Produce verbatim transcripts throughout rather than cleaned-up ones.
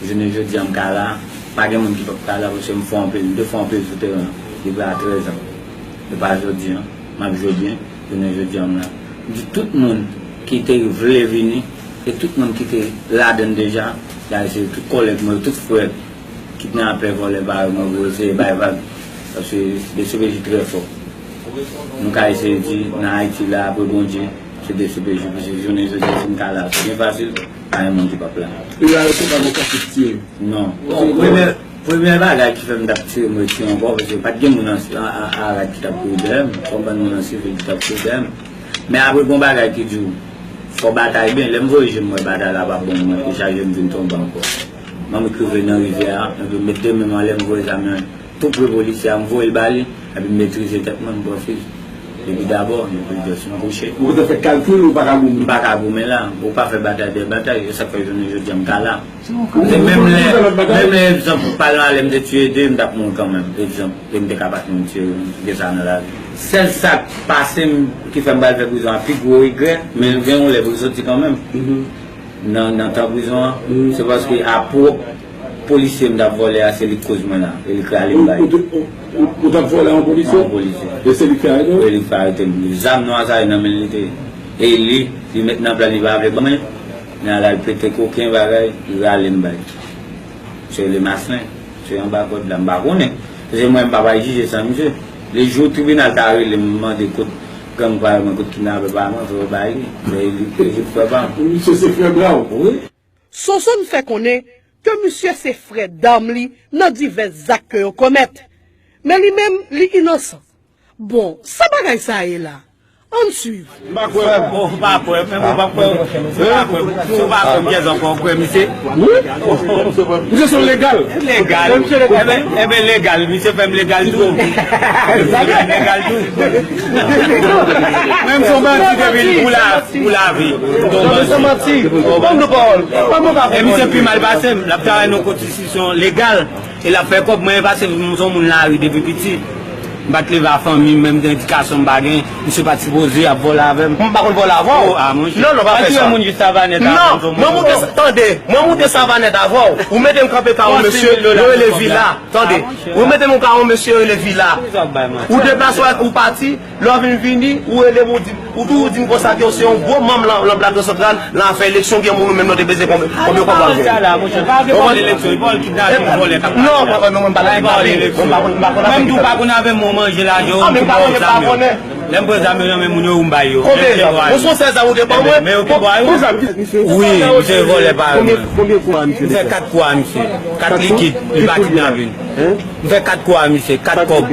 Jounen jodi a, m ka la, pa gen moun ki p ap ka la, paske m fè anpil, m te fè anpil sou teren an depi a trèz an. E pa jodi a, m ap jwe byen, jounen jodi a, m la. M di tout moun ki te vle vini, e tout moun ki te ladann deja, dayè se tout kòlèg mwen yo, tout frè, kidnapè, vòlè, parèy mwen, pou eseye bay vag. Paske D C P J trè fò. Nou ka eseye di, nan Ayiti la, apre Bondye, se D C P J, paske jounen jodi a, si m ka la, se byen fasil, pa gen moun ki p ap la. E la, yo te pa gon tentative tire? Non. Bon, premye, premye bagay ki fè m t ap tire, m retire ankò, paske pa t gen moun an, an, an, an rad ki t ap kouri dèyè m, konprann, moun an sivil ki t ap kouri dèyè m. Men apre, gon bagay ki di w, fò batay byen, lè m voye je m, m wè batay la p ap bon, mwen, e chaje m vin tonbe ankò. Mwen, m rive nan rivyè a, epi m met de men m anlè, m voye zam nan tou pre polisye a, m voye l ba li, epi m metrize tèt mwen, m pran fizi. Depi dabò, epi jès m kouche. Ou te fè kalkil ou pa ka goumen? M pa ka goumen la. Ou pa fè batay dèyè batay, e sa k fè jounen jodi a m ka la. Se menm lè, menm lè, egzanp, pa nan lè m te tiye de, m t ap mouri kanmenm, egzanp, e m te ka pa t menm tiye, m te sa nan lavi. Sèl sa k pase m, ki fè m pral fè prizon an, pi gwo regrè, men gen yon lè pou l soti kanmenm. Nan, nan tan prizon an, se paske a pwòp polisye m t ap vòlè a, se li k koz mwen la, e li k rale m bay. Ou, ou, ou, ou t ap vòlè a yon polisye? A yon polisye. E se li k fè arete w? E li k fè arete m. Zam nwa sa, e nan men l li te ye. E li, li met nan plan, li pa vle ban mwen. Men al, al pete koken bagay, li rale m bay. Se rele Maslin. Se anba kòd la, m pa konnen. Paske mwen, m pa pral jije san misye. Le jou tribinal ta rele m, mande kot gang pa mwen, kot kidnapè pa mwen, fè yo bay li. Men li, li, li fè pa m. Misye se frè bra w? Wi. Sonson fè konnen ke misye se frè dam li nan divès zak ke yo komèt. Men li menm, li inosan. Bon, sa bagay sa ye la? Ann swiv. M pa kwè. Bon, ou pa kwè, men ou pa kwè. Si ou pa kwè, si ou pa kwè m, kiyès ankò kwè misye? Misye se yon legal. Legal. Enben, enben legal, misye fè m legal tou. Misye fè m legal tou. Menm si yon bandi depi pou la, pou lavi. Misye manti. Ban m nou pawòl. Ban m nou pawòl. E misye pi mal pase m. L ap travay nan konstitisyon legal. E l ap fè kòb, mwen, paske m se yon moun lari depi piti. M pa t leve a fanmi m, menm edikasyon m pa gen. Misye pa t sipoze ap vòlè avè m. M pa konn vòlè avè w. Oh, ah, monchè. Non, non, pa fè sa. Moun jis Savanèt avè m, non, mwen moute, tande, mwen moute Savanèt avè w. Ou mete m kanpe ka yon mesye, yo rele Vila. Tande, ou mete m ka yon mesye, yo rele Vila. Ou deplase w, ou pati, lè w vin vini, ou rele m, ou di m, ou toujou di m konsa ke w se yon gwo manm nan, nan Plato Santral, nan afè eleksyon, gen moun ou menm nou te peze konbyen, konbyen kòb w ap jwenn. Sa la, monchè, pa gen pale eleksyon, li pa yon kidnapin, vòlè k ap pale la. Non, papa, non, mwen m pa lakay. Mwen m tou pa konn avè m, mwen manje lajan yo, m tou ba yo zam yo. Lè m pran zam yo nan men moun yo, m bay yo. Konbyen zam? Ou se yon sèl zam ou te ban mwen? Men yo ki ba yo. Wi, misye vòlè parèy mwen. Konbyen kou a misye te fè? M fè kat kou a misye. Kat likid, li pa kidnapin. M fè kat kou a misye, kat kòb.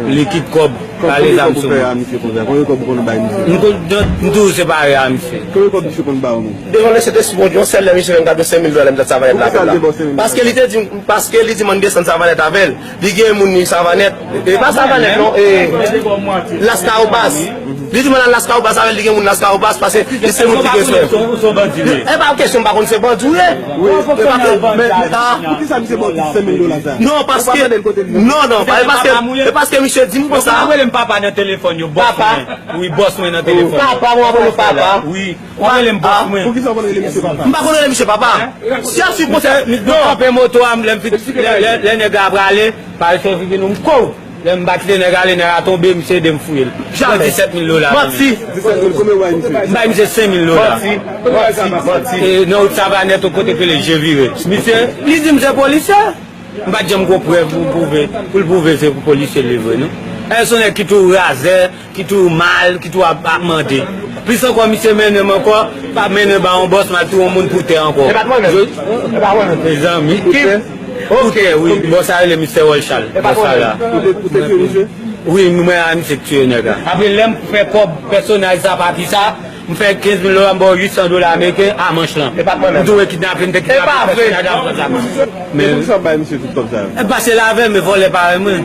Likid kòb. Pale zam sou mwen. Konbyen kòb ou konn bay misye? M toujou separe a misye. Konbyen kòb misye konn ba ou menm? Devan le Sentespri Bondye, yon sèl lè misye vin gade senk mil dola lè m t ap travay avè l la. Paske li te di m, paske li di m ann desann Savanèt avè l. Li gen moun li Savanèt. E pa Savanèt non, e Las Cahobas. Li di m al Las Cahobas avè l, li gen moun Las Cahobas, paske li se moun ki gen frè. E pa kesyon m pa konn se bandi ou ye. Poukisa misye ba w senk mil dola sa? Non, paske, non, non, e paske, e paske misye di m konsa. Ou pa rele m papa nan telefòn yo, bòs mwen. Wi, bòs mwen nan telefòn. Papa, mwen ap rele w papa. Wi, ou rele m bòs mwen. Poukisa w pa rele misye papa? M pa konn rele misye papa. Si ap swiv konsèy, non. Kanpe moto a, lè m fin, lè, lè, lè nèg la prale, pa sèvi vin m kou. Lè m ba kite nèg ale, nèg la tonbe, misye ede m fouye l. Pran disèt mil dola. Manti. Disèt mil, konbyen w bay misye? M bay misye senk mil dola. Manti, manti, manti. E nan wout Savanèt, yon kote k rele Je Vire. Misye, li di m se polisye. M pa t janm gon prèv pou pwouve, pou l pwouve se polisye li vre, non. E se yon nèg ki toujou razè, ki toujou mal, ki toujou ap, ap mande. Plis ankò, misye mennen m ankò, pa mennen ba yon bòs, m al touye yon moun pou tè ankò. E pa t mwen menm? E pa mwen menm? Mezanmi. Ki? Pou tè, wi. Bòs sa rele Mistè Wòlchal. Bòs sa la. Ou te, ou te touye misye? Wi, mwen a misye k touye nèg la. Apre lè m fè kòb pèsonaj sa, papi sa, m fè kenz mil dola, m ba w uit san dola ameriken a manch lan. E pa t mwen menm? M tou wè kidnape, m te kidnape pèsonaj la, m pran sa. Men e poukisa w bay misye tout kòb sa yo? E pase l avè m, e vòlè parèy mwen.